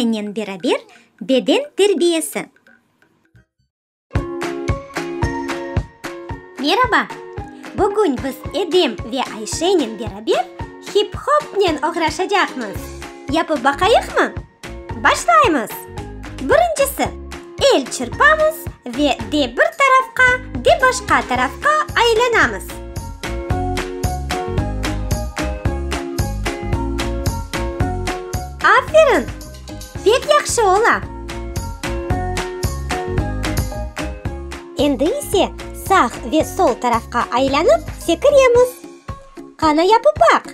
Apaynen beraber beden terbiyesi. Meraba! Bugün biz Edem ve Ayşenen beraber hip-hopnen oğraşacaqmız. Yapıp baqayıqmı? Başlaymız! Birincisi, el çırpamız ve de bir tarafqa, de başqa tarafqa aylanamız. Aferin! Pek yahşı ola! Endi ise sağ ve sol tarafqa aylanıp sekiremiz. Qana yapıp baq!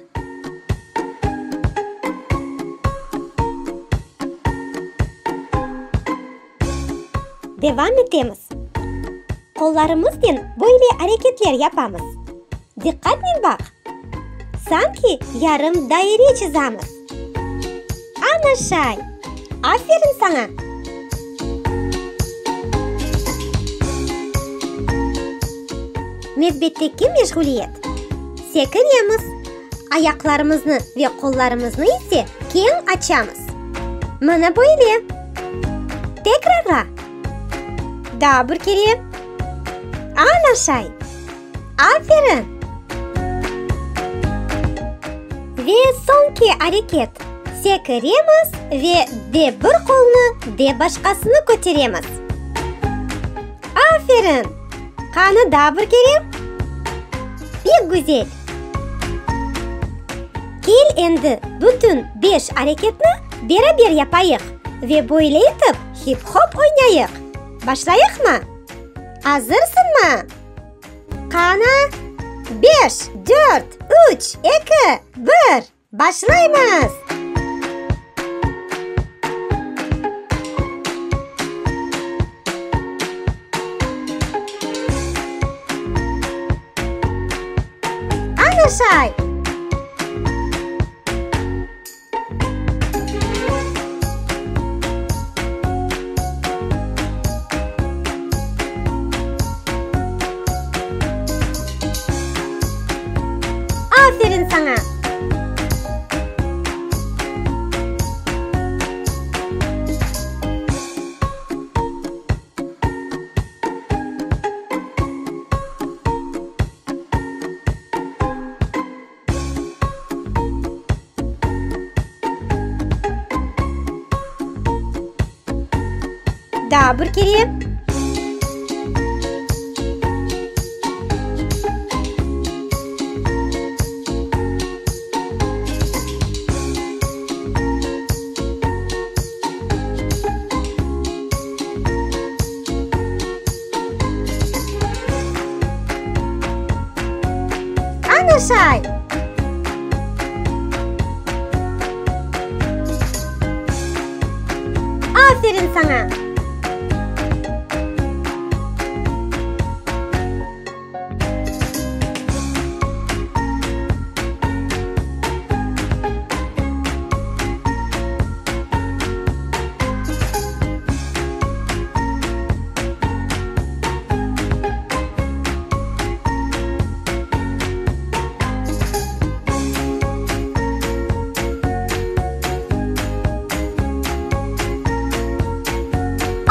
Devam etemiz. Qollarımıznen böyle areketler yapamız. Diqqatnen baq! Sanki yarım daire çızamız. Ana şay! Aferin saña! Nevbetteki meşğuliyet, sekiremiz, ayaqlarımıznı ve qollarımıznı ise keñ açamız. Mına böyle. Tekrarla. Daa bir kere. Ana şay! Aferin! Ve soñki areket, sekiremiz ve de bir qolnı, de başqasını köteremiz. Aferin! Qanı daa bir kere? Pek güzel! Kel endi bütün beş areketni beraber yapayıq ve böyle etip hip-hop oynayıq. Başlayıqmı? Azırsıñmı? Qana? Beş, dört, üç, eki, bir, başlaymız! Ana şay! Aferin saña! Daa bir kere. Ana şay! Aferin saña!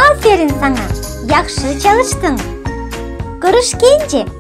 Aferin saña, yahşı çalıştıñ! Körüşkence!